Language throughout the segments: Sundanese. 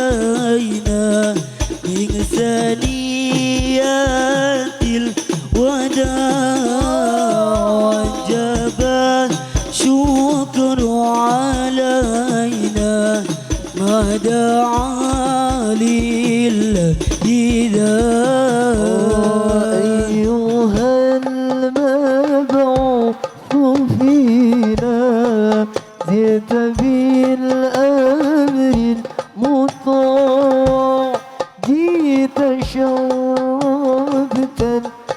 علينا من ثنيات الوداع وجب الشكر علينا ما دعا لله ذا. أيها المبعوث فينا جئت بالأمر المطاع، جئت شرفت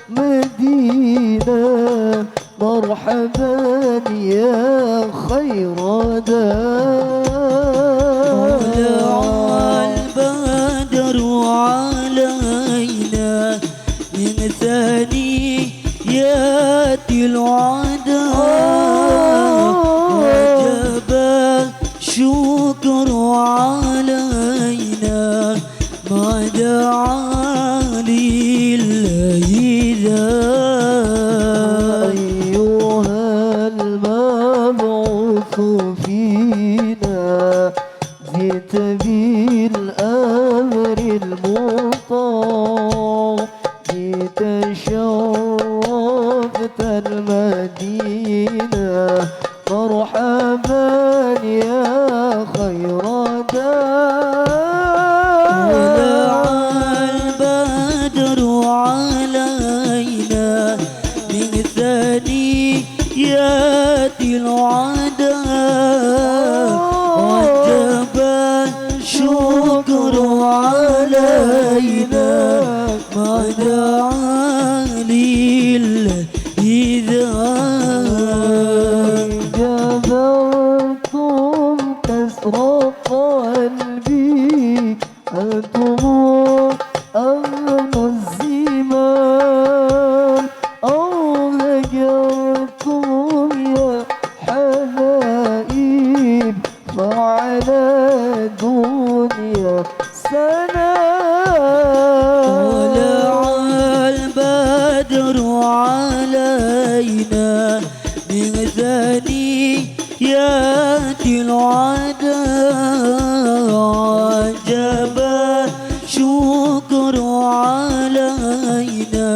المدينة، مرحبا يا خير داع. طلع البدر علينا من ثنيات الوداع وجب الشكر علينا ما دعا لله ذا. أيها المبعوث فينا جئت بالأمر المطاع، جئت شرفت المدينة، مرحبا يا خير داع. طلع البدر علينا من ثنيات الوداع وجب الشكر علينا ما دعا لله ذا. جبرتم كسر قلبي أنتم أمن الزمان، أو هجرتم يا حبايب فعلى دنيا سلام. طلع البدر علينا من ثنيات الوداع وجب الشكر علينا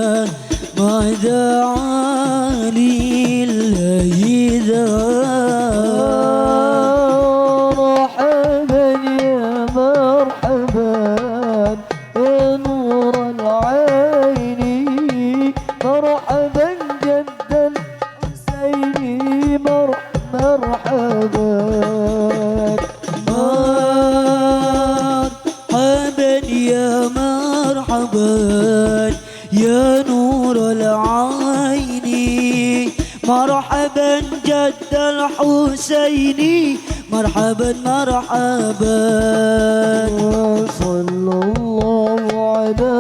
ما دعا لله ذا. مرحبا يا مرحبا يا نور العين، مرحبا جد الحسين، مرحبا. مرحبا يا مرحبا يا نور العين، مرحبا جد الحسين، مرحبا مرحبا. صلى الله على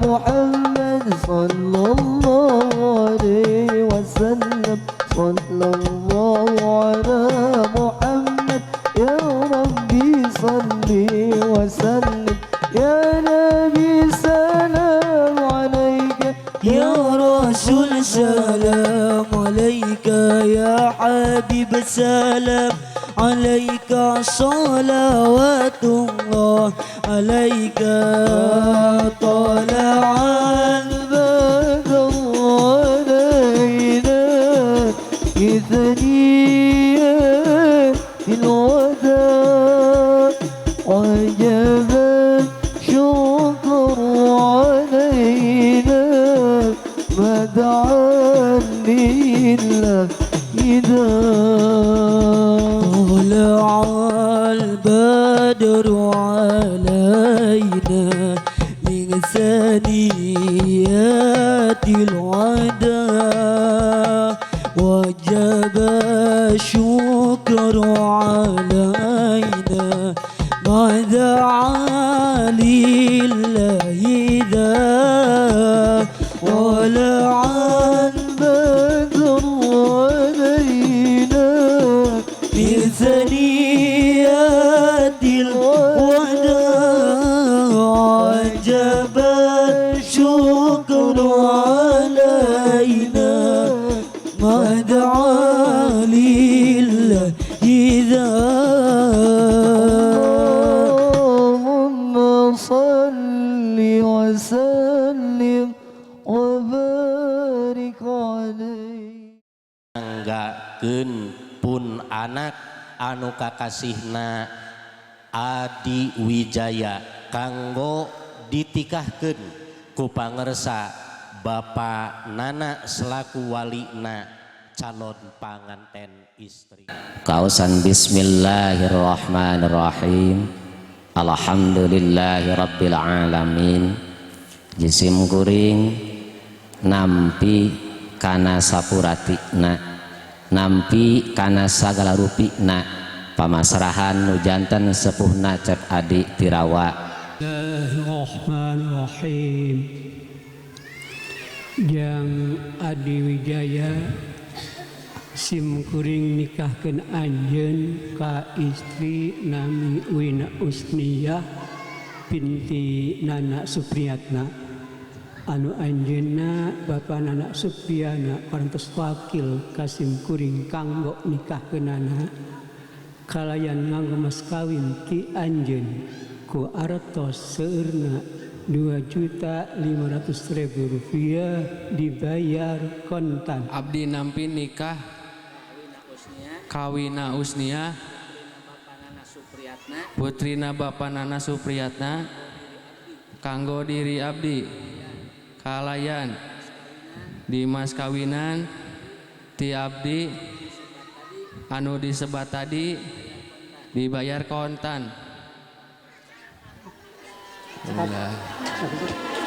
محمد، صلى الله عليه وسلم، صلى الله على محمد، يا ربي صل وسلم، يا نبي سلام عليك، يا رسول سلام عليك، يا حبيب سلام عليك، صلوات الله عليك. طلع البدر علينا في ثنيات الوداع، وجب الشكر علينا ما دعا لله ذا. طلع البدر علينا من ثنيات الوداع وجب الشكر علينا ما دعا لله ذا. طلع البدر علينا من ثنيات الوداع وجب الشكر علينا ما دعا لله ذا. صل وسلم وبارك عليه. Manggakeun pun anak anu kakasihna Adi Wijaya kanggo ditikahkeun ku pangersa Bapak Nana selaku walina calon panganten istri. Kausan bismillahirrahmanirrahim. Alhamdulillahi rabbil alamin. Jisim kuring nampi kana sapuratina, nampi kana sagala rupina, pamasrahan nu janten sepuhna Cep Adi Tirawa. Bismillahirrahmanirrahim. Jang Adi Wijaya, sim kuring nikahkeun anjeun ka istri nami Wina Usniyah binti Nana Supriyatna, anu anjeunna Bapak Nana Supriyana parantos wakil ka sim kuring kanggo nikahkeunana kalayan nganggo mas kawin ti anjeun ku artos seueurna 2.500.000 rupiah dibayar kontan. Abdi nampi nikah Kawina Usnia putrina Bapak Nana Supriyatna kanggo diri abdi kalayan di mas kawinan ti abdi anu disebat tadi dibayar kontan. Alhamdulillah.